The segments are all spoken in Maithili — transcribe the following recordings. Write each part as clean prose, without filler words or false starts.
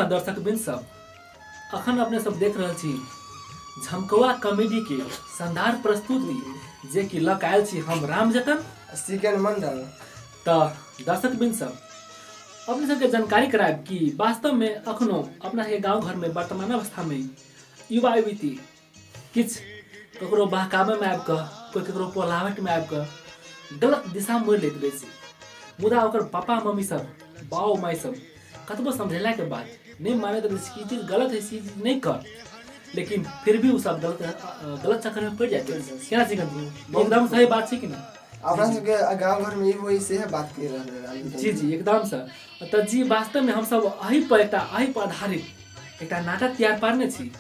हाँ दर्शक बिन सब अखन अपने सब देख रहल छी झमकौआ कॉमेडी के शानदार प्रस्तुति जे कि लऽ के आयल छी हम राम जतन सिकन मंडल। तऽ दर्शक बिन सब अपने सबके जानकारी करायब कि वास्तव में अखनो अपना के गांव घर में वर्तमान अवस्था में युवा युवती किछु ककरो बहकाबैमे आबि कऽ कोइ ककरो पोलावटमे आबि कऽ गलत दिशा मोड़ि लैत रहै छै, मुदा ओकर पापा मम्मी सब बाउ माय सब कतबो समझेलाके बाद नहि मानैत रहै छै कि ई चीज गलत है, ई चीज नहि कर, लेकिन फिर भी ओ सब गलत गलत चक्करमे पड़ि जाइत छै। केना चिकन एकदम सही बात छै कि नहि? अपना सबके गांव घर में ई होई से बात कर रहल है। जी जी एकदम से। तऽ जी वास्तवमे हमसब एहि पर एकटा एहि पर आधारित एकटा नाटक तैयार पारने छी।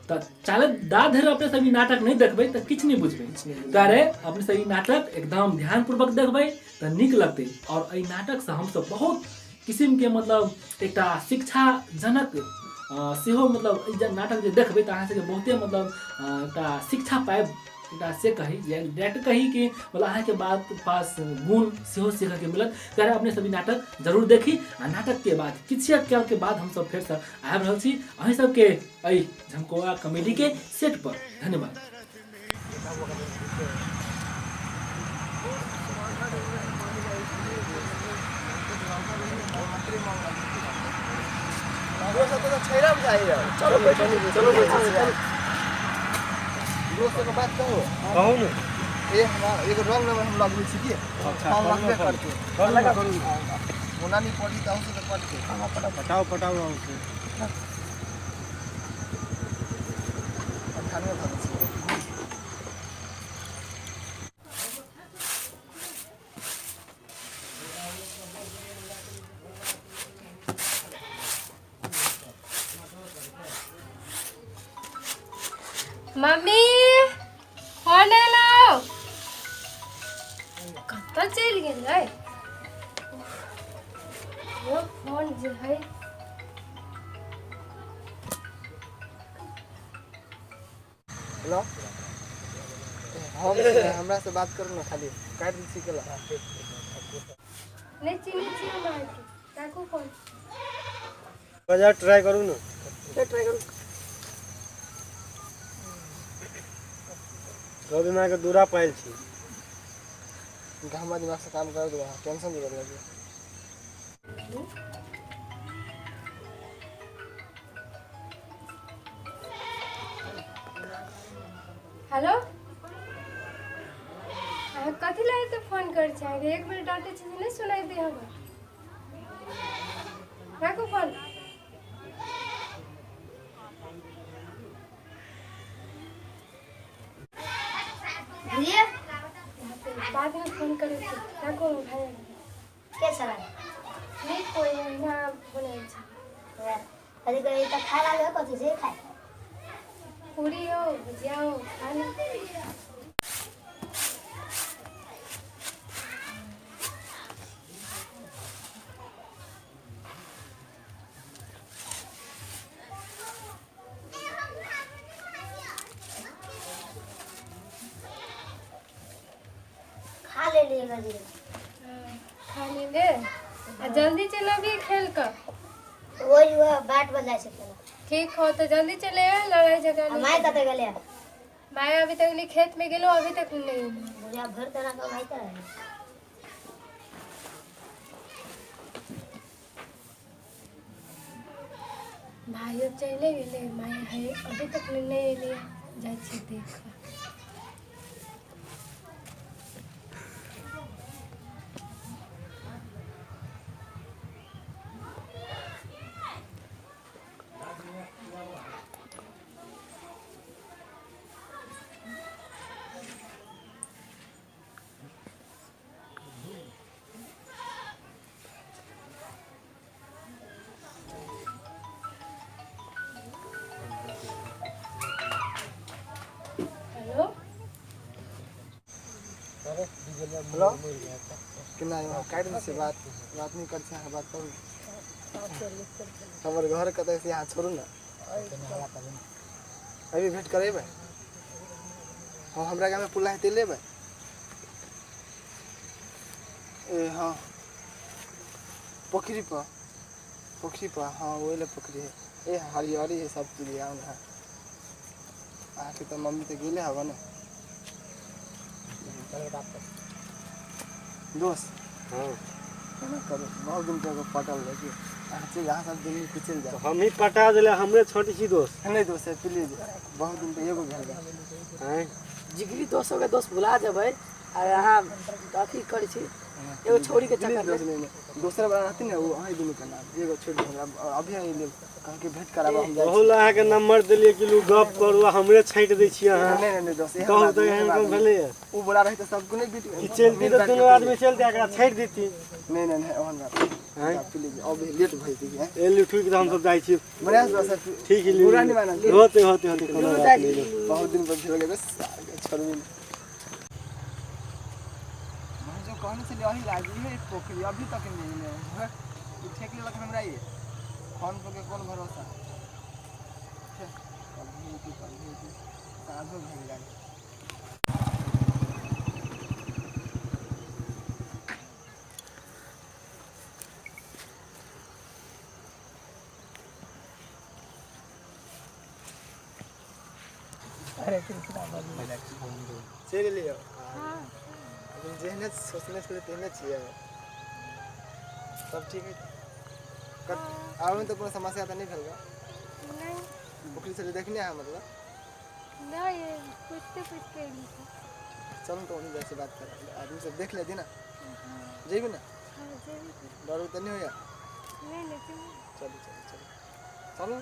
तऽ चाले दा धरि अपने सब ई नाटक नहि देखबै तऽ किछु नहि बुझबै, तारे अपने सब ई नाटक एकदम ध्यानपूर्वक देखबै तऽ नीक लगतै। और एहि नाटकसँ हमसब बहुत किसिमके मतलब एकटा शिक्षाजनक सेहो मतलब ई जे नाटक जे देखबै तऽ अहाँ सबके बहुते मतलब एकटा शिक्षा पाबि एकटा से कही जे डायरेक्ट कही कि मतलब अहाँके बात पास गुण सेहो सीखऽके मिलत। ताहि अपने सब ई नाटक जरूर देखी आ नाटकके बाद किछु कालके बाद हमसब फेरसँ आबि रहल छी अहीं सबके एहि झमकौआ कॉमेडी के सेट पर। धन्यवाद। चलो चलो दोस्त के बात कहू कहू ने। ए हमरा एगो रॉन्ग नंबर हम लगबै छी की हम लगबे करते करू ओना नहीं पड़ी त से पटके पटाओ पटाओ से 98 भरै छी। मम्मी फोन एलौ, कतऽ चलि गेलै ओ फोन जे है? हेलो, हम हमरा से बात करू ना, खाली काटि दै छी केला। नहि चिन्है छी हम अहाँके, राखू फोन। बाजार ट्राई करू ने, ट्राई करू। सब दिन अहाँके दूरा पायल छी। हमरा दिमाग से काम कर दो, टेंशन नहीं करू। हेलो, अहाँ कथी लए एते फोन करै छी? अहाँके एक बेर डाँटै छी से नहि सुनाइ दे हमरा। राखू फोन। भैया बादमे फोन करै छी, राखू भाई। के छलै? नहि कोइ, अहिना फोन आयल छै। कथी करै तऽ खाय लागल? कथी से खाय? पूरी हो भुजिया हो, खा ले। खा लेलियै गजी। खा लेले आ जल्दी चल अभी खेल कऽ। वही वह बैट बॉल जाइ छै खेलऽ। ठीक हो तो जल्दी चले, लड़ाई झगड़ा नहीं। माय कतऽ गेलै? माय अभी तक नहीं, खेत में गेलो, अभी तक नहीं एलो। बुझा भरि तना कमाइ तऽ है। भाई अब चले गेलै, माय है अभी तक नहीं एलै। जाइ छी देख। हेलो हेलो, केना यौ? काटि दै छियै, बात बात नहि करै छी अहाँ। बात करू, हमर घर कतऽ से अहाँ छोड़ू ने, अभी भेंट करेबै। हाँ हमरा गाममे पुला हेतै, लेबै। ए हाँ पोखरी पर। पोखरी पर। हाँ, ओहि लए पोखरी है। ए हरियरी है सब चीज यहाँ। अहाँके तऽ मम्मी तऽ गेले हवा ने। दोस्त। हाँ। केना करू, बहुत दिन पे एगो पटल रहै कि अहाँ चलि, अहाँ सब दुनू के चलि तो जाउ। हम ही पटा दिले, हमरे छोटी छी दोस्त। नहि दोस्त, प्लीज, बहुत दिन पे एगो भेल बा। हैं। जिगरी दोस्त हो गए दोस्त, भुला जेबै आ अहाँ अथी करै छी एगो छौड़ी के प्लीज चक्कर दोस्त। में। नहीं नहीं, दोसर वाला रहती ने, वो अहीं दुनू के नाम एगो छोड़ दे हमरा। अभी अहीं ले कह के भेंट कराबा, हम जाइ बहु छी। अहाँके नंबर देलियै कि लू गप करू आ हमरे छाँटि दै छी अहाँ। नहीं नहीं नहीं दोस्त, एहन कहू बात तऽ नहि, एहन एहन कोन बात नहि। भेलैए उ बोला रही तऽ सबको नहीं बीट कि चलती तऽ दुनू आदमी चलते, एकरा छाँटि देती। नहीं नहीं नहीं, ओहन बात हैं? नहीं, प्लीज, अभी लेट भइल छी। ए लू ठीक, तऽ हमसब जाइ छी। बढ़िया से दोस्त। ठीक है। बुरा नहीं मानल। होते होते होते, कोनो बात नहीं। बहुत दिन पर भेल गेल, बस छोड़बी नहीं। हम जो कहने छलियै अही लागी है पोखरी, अभी तक नहीं एलै है। ई ठेक लेलक हमरा। ये फोन पर के कोन भरोसा? छे, कभी की कभी की साँझो भेल जाइ। चलि एलियै। हाँ। अभी जेहने सोचने छलियै तेहने छियै। सब ठीक है। आबैमे तऽ कोनो समस्या तऽ नहि भेल गा? नहीं। पोखरी छलै देखने अहाँ मतलब? नहीं, पूछते पूछते एली था। चलू तऽ ओनी जाइ छी बात करै, आदमी सब देख लेती ने। जेबी ने? हाँ, जेबी। डर उर तऽ नहि होइया? नहीं नहीं, जेबी। चलू चलू चलू चलू,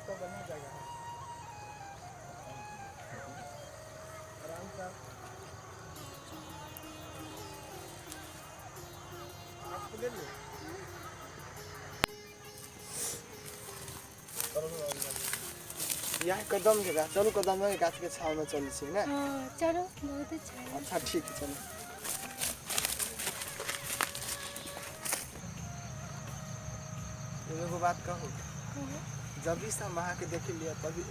तो बढ़िया जगह है, आराम से आपको ले लो। यह कदम के गाछ, चलू, कदम के गाछ के छाव में चलै छी ने। हाँ, चलो, बहुत अच्छा है। अच्छा, ठीक है, चलो। एगो बात कहू? कहो। जब भी से हम अहाँके देख लिअ, तभी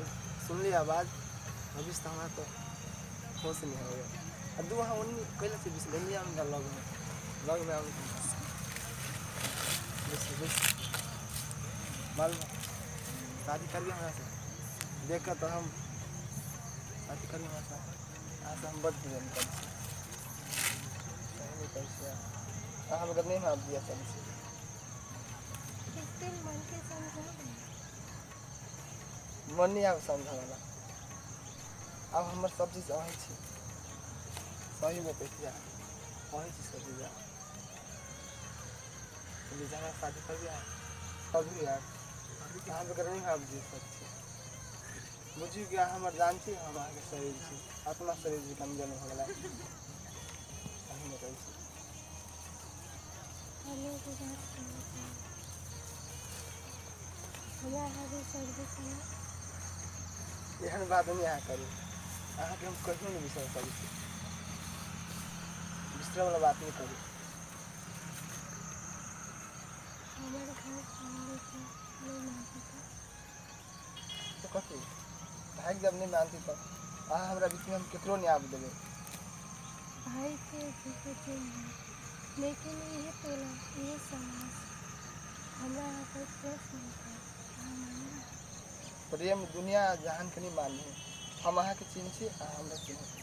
सुनलियै आवाज, तभी से हमरा तो होश नहीं हो गया। आ दू अहाँ ओन्नी कैले छी बिसलै, एन्नी आउ ने, लगमे लगमे आउ। बैसू बैसू। मालूम है, शादी करिए हमरा से। देख कऽ तऽ हम शादी करिए हमरा से। अहाँ से हम बड प्रेम करै छी, सही नहि करै छी। अहाँ बगैर नहि हम जिया सकै छी। एक दिन मन के समझा दे। मन नहि आब समझावला। आब हमर सब चीज अहीं छी। सहीमे कहै छी, अहीं छी सब चीज। प्लीज हमरा शादी करबी अहाँ कभी यार। अहाँ बगैर नहि हम जी सकै छी। बुझियौ कि अहाँ हमर जान छी, हम अहाँके शरीर छी। अपना शरीर भी कमजोर भऽ गेलै। सहीमे कहै छी। हम एगो बात कहै छी, हमरा अहाँ बिसरबै केना? एहन बात नहि अहाँ करू। अहाँके हम कहियो नहि बिसरि सकै छी। बिसरैवला बात नहि करू। हमर घर फैमिली नहि मानतै तऽ? तऽ कथी भागि जायब? नहि मानती तऽ अहाँ हमरा बीचमे हम केकरो नहि आबऽ देबै। भाई के भी चलि जाए, लेकिन इहे टोला, इहे समाज हमरा अहाँ पर ट्रस्ट नहि करत। अहाँ मानबै? प्रेम दुनिया जहानके नहि मानी। हम अहाँके चिन्ह छी, अहाँ हमरा चिन्ह।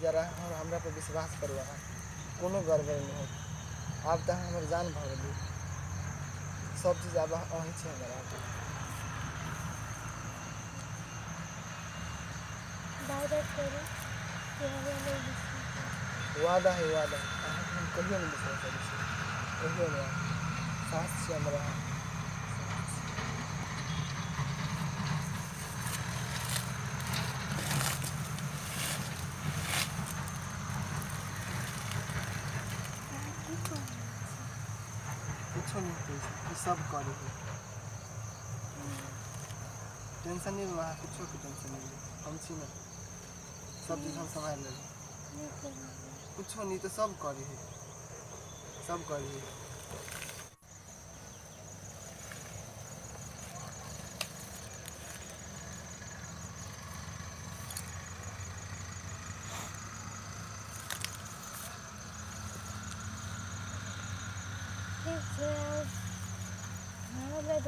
जरा हम हमरा पर विश्वास करू अहाँ, कोनो गड़बड़ नहि होत। आब तऽ अहाँ हमर जान भऽ गेली। सब चीज आब अहीं छी हमर आब। वादा करू कि हमरा नहि बिसरबै। वादा है, वादा। अहाँके हम कहियो नहि बिसरि सकै छी, कहियो नहि। सास छी हमर अहाँ, सास छी। अहाँ की कऽ रहल छी? कुछो नहि कहै छी। ई सब करै है। टेंशन नहि लू अहाँ, कुछोके टेंशन नहि लू। हम छी ने, सब चीज हम सम्हारि लेबै। नहि करबै? कुछो नहीं तऽ सब करै है, सब करै है।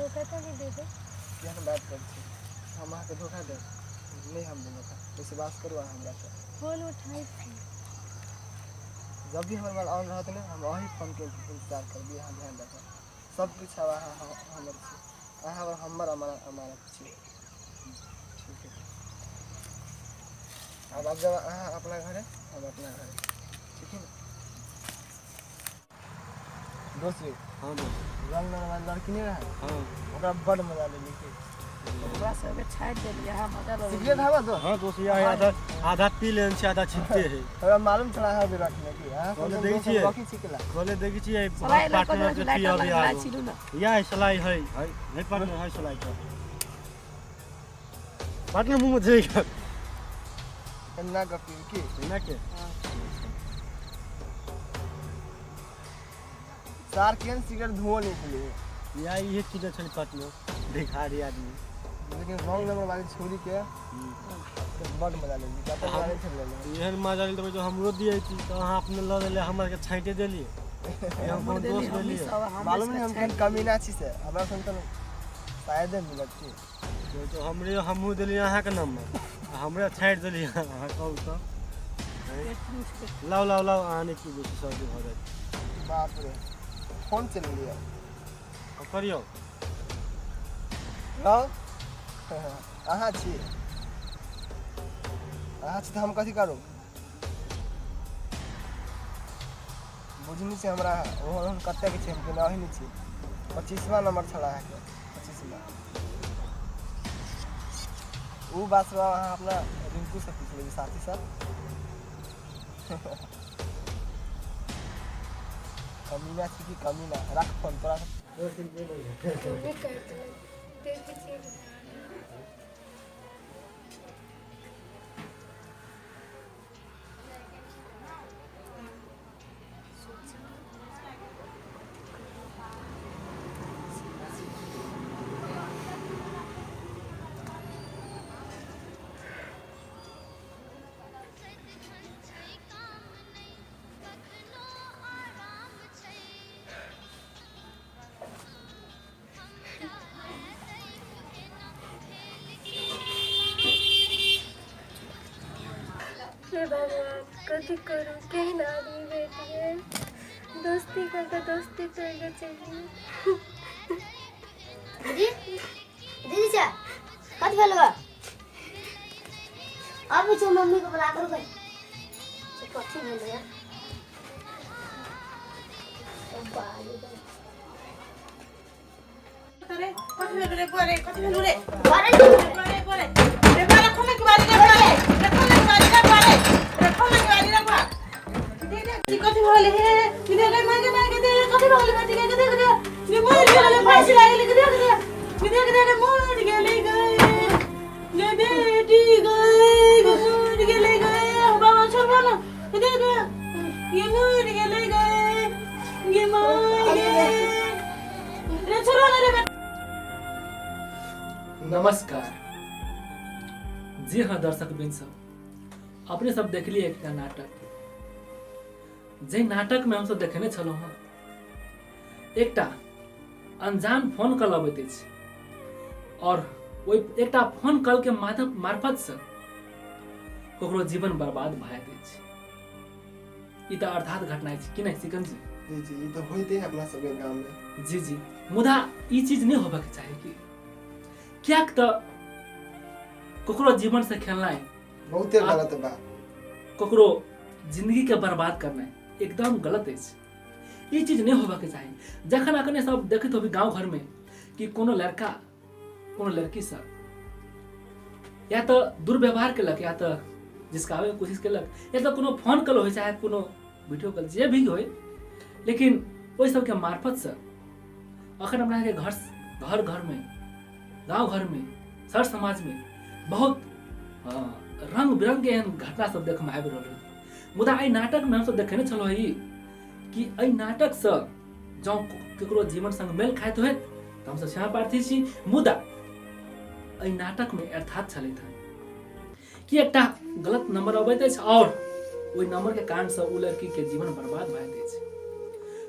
धोखा तऽ नहि देबै? केहन बात करै छी, हम अहाँके धोखा देब? नहि, हम धोखा, विश्वास करू अहाँ हमरा पर। फोन उठाइ छी। जब भी हमर मोबाइल ऑन रहत ने, हम अही फोनके इंतजार करबै। अहाँ ध्यान राखब, सब किछु आब अहाँ हमर छी, अहाँ हमर अमानत छी। ठीक है, आब आब जब अहाँ अपना घरे, हम अपना घरे, ठीक है ने दोस्त? हाँ दोस्त। रंग नंबर लड़की नहीं रहे? हाँ। ओकरा बड मजा लेली के। ओकरा सबके छाँटि देलियै, अहाँ मजा लऽ लेलियै। सिगरेट हवा दो। हाँ दोस्त, यह आधा आधा पी लेन छै, आधा छिपते है। हमरा मालूम छला अहाँ भी रखने की अहाँ कहले सब देखै दोस्त छियै। रखी छी केला। कहले देखै छियै। सलाइ लऽ कऽ पार्टनर के लाइटर अथी अभी लगबै आगो छिलू ने। या है सलाई है है नहीं पार्टनर है, सलाई का पार्टनर मुंह में जाएगा। एना कऽ पीब की? ना के। सार केहन सिगरेट धुओ निकली। या ये चीज छै पार्टनर, भिखारी आदमी। लेकिन रॉन्ग नंबर वाली छोरी के तो बड मजा लेली, कते मजा नहीं छल लेली। एहन मजा लेबै जो हमरो दिए छी तऽ अहाँ अपने लऽ लेलियै, हमरा के छाँटे देलियै। हम हमर कोन देली दोस्त हमही देलियै? सब हम मालूम नहीं हम केहन कमीना छी, से हमरा सन तऽ शायदे मिलत की। तो हमरे हमहूँ देलियै अहाँके नंबर आ हमरे छाँटि देलियै अहाँ, कहू तऽ। लाउ लाउ लाउ, अहाँ नहि पीबै छी, सर्दी भऽ जायत। बाप रे, फोन चलि लिअ। करियौ। हँ, अहाँ छी, अहाँ छी तऽ हम कथी करू? बुझनी छै हमरा ओहन ओहन कतेक छै, हम केना नहि छी। 25वां नंबर छल अहाँके, 25वां। ओ बात सब अहाँ अपना रिंकू से पूछ लेबै, साथी सब। कमीना छी की कमीना, राख फोन तोरा। फोने काटि देलक, देखै छियै। हे भगवान, कथी करू? केहन आदमी भेट गेल, दोस्ती कऽ कऽ दोस्ती तोड़ि कऽ चलि गेल। दीदी, दीदी चा कथी भेल बा? अभी छौ मम्मी को बुला कर गई। कथी भेल यार? ओ बाली बा। रे कथी भेल रे बोरे? कथी भेल रे? बारे। बोरे बोरे रे बोरे, खोले के बारी रे बोरे रे, खोले के बारी रे बोरे रे, खोले के बारी रे बा। दे दे, कथी भले हे? दे दे, मार के मार के दे। कथी भले बेटी के? देख दे ने, मर गेल, फांसी लागल के। देख दे, देख दे रे, मर गेले गए गे बेटी गए, मर गेले गए। बाबा छोड़बो ना, दे दे, ये मर गेले गए गे, मर गे रे, छोड़ो ना रे। नमस्कार जी। हाँ दर्शक बिन सब, अपने सब देखलिए एकटा नाटक, जाहि नाटकमे हमसब देखने छलहुँ हँ एकटा अनजान फोन कॉल अबैत अछि और ओहि एकटा फोन कॉल के माध्यम मार्फतसँ ककरो जीवन बर्बाद भए जाइत अछि। ई तऽ अर्थात घटना अछि कि नहि सिकन जी? जी जी, ई तऽ होइते है अपना सबके गाम में। जी जी, मुदा ई चीज नहि होबाक चाही कि कियाक तऽ ककरो जीवन से खेलनाइ बहुते गलत बा। ककरो जिंदगी के बर्बाद करनाइ एकदम गलत अछि। ई चीज नहि होबाक चाही। जखन अखने सब देखैत होबी गाँव घरमे कि कोनो लड़का कोनो लड़कीसँ या तऽ दुर्व्यवहार केलक या तऽ जिसकाबैके कोशिश केलक या तऽ कोनो फोन कॉल होइ चाहे कोनो वीडियो कॉल जे भी होइ, लेकिन ओहि सबके मार्फतसँ अखन अपना सबके घर घर घरमे, गाँव घरमे, सर समाजमे बहुत रंग बिरंगके एहन घटना सब देखऽमे आबि रहल अछि। मुदा एहि नाटकमे हमसब देखेने छलहुँ ई कि एहि नाटकसँ जँ ककरो जीवन संग मेल खाइत होइत तऽ हमसब क्षमा प्रार्थी छी। मुदा एहि नाटकमे अर्थात छलैत हँ कि एकटा गलत नंबर अबैत अछि और ओहि नंबरके कारणसँ ओ लड़कीके जीवन बर्बाद भए जाइत अछि।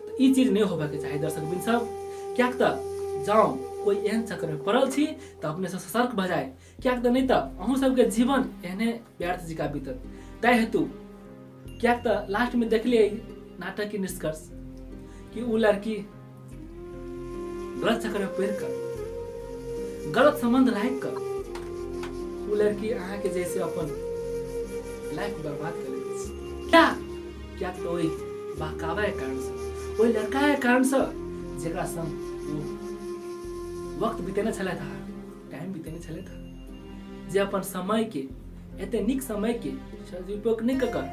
तऽ ई चीज नहि होबाके चाही दर्शक बिन सब, कियाक तऽ जँ कोई एहन चक्करमे पड़ल छी तऽ अपने सब सतर्क भऽ जाय, किएक तऽ नहि तऽ अहूँ सबके जीवन एहने व्यर्थ जकाँ बीतत। ताहि हेतु किएक तऽ लास्टमे देखलियै नाटक के निष्कर्ष कि ओ लड़की गलत चक्करमे पड़ि कऽ गलत संबंध राखि कऽ ओ लड़की अहाँके जैसे अपन लाइफ बर्बाद कर लेने छै। क्या क्या तऽ ओहि बहकावाके कारणसँ, ओहि लड़काके कारणसँ जकरा संग ओ वक्त बितेने छलथि हँ, टाइम बितेने छलथि हँ, जे अपन समयके एते नीक समयके सदुपयोग नहि कऽ कऽ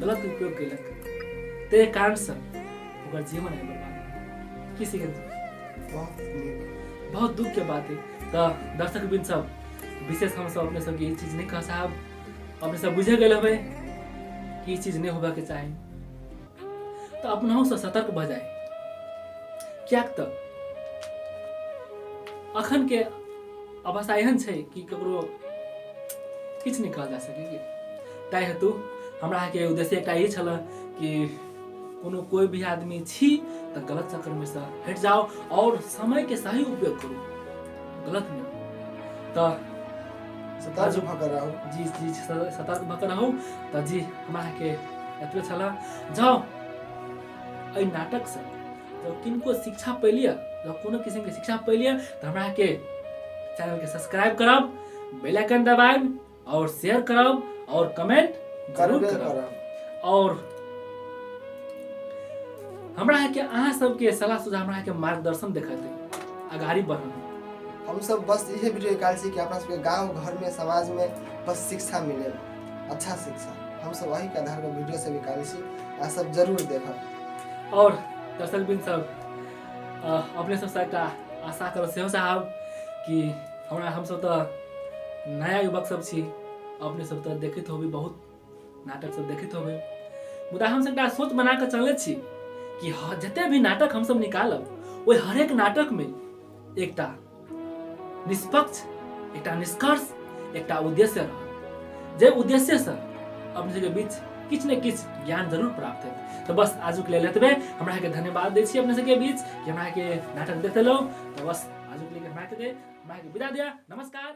गलत उपयोग केलक, ताहि कारणसँ ओकर जीवन आइ बर्बाद। की सीखल? बहुत नीक, बहुत दुख के बात है। तऽ दर्शक बिन सब विशेष हम सब अपने सबके ई चीज नहीं कह साहब, अपने सब बुझे गेल हबे कि ई चीज नहीं होबाके चाही, तऽ अपनहु से सतर्क भऽ जाय। किएक तऽ अखन के अवस्था एहन छै कि ककरो किछु नहि कहल जा सकै। ताहि हेतु हमरा अहाँके उद्देश्य एकटा ई छल कि कोनो कोई भी आदमी छी तऽ गलत चक्करमे से हटि जाउ और समयके सही उपयोग करू, गलत नहि। तऽ सतर्क भऽ कऽ रहू। जी जी, सतर्क भऽ कऽ रहू। तऽ जी हमरा अहाँके एतबे छल। जाउ एहि नाटकसँ जब किनको शिक्षा पैलिए, जब कोनो किसिमके शिक्षा पैलिए तऽ हमरा अहाँके चैनलके सब्सक्राइब करब, बेल आइकन दबायब और शेयर करब और कमेंट जरूर करबे करब। करब। और हमरा अहाँके अहाँ सबके सलाह सुझाव हमरा अहाँके मार्गदर्शन देखेतै अगाड़ी बढ़ब। हम सब बस इहे वीडियो निकाल छी कि अपना सबके गांव घर में समाज में बस शिक्षा मिले, अच्छा शिक्षा। हम सब वही के आधार पर वीडियो सब निकाल छी, अहाँ सब जरूर देखब। और दर्शक बिन सब अपने सबसँ एकटा आशा करब सेहो चाहब कि हमरा हमसब तऽ नया युवक सब छी, अपने सब तऽ देखैत होबै, बहुत नाटक सब देखैत होबै, मुदा हमसब एकटा सोच बना कऽ चलने छी कि जते भी नाटक हमसब निकालब ओहि हरेक नाटक में एकटा निष्पक्ष, एकटा निष्कर्ष, एकटा उद्देश्य रहत, जे उद्देश्य से अपने सबके बीच किछु ने किछु ज्ञान जरूर प्राप्त हेतै। तऽ बस आजुक लेल एतबे। हमरा के धन्यवाद दै छी अपने सबके बीच कि हमरा के नाटक देख लेलहुँ। तऽ बस आजुक लेल हमरा के विदा दिया। नमस्कार।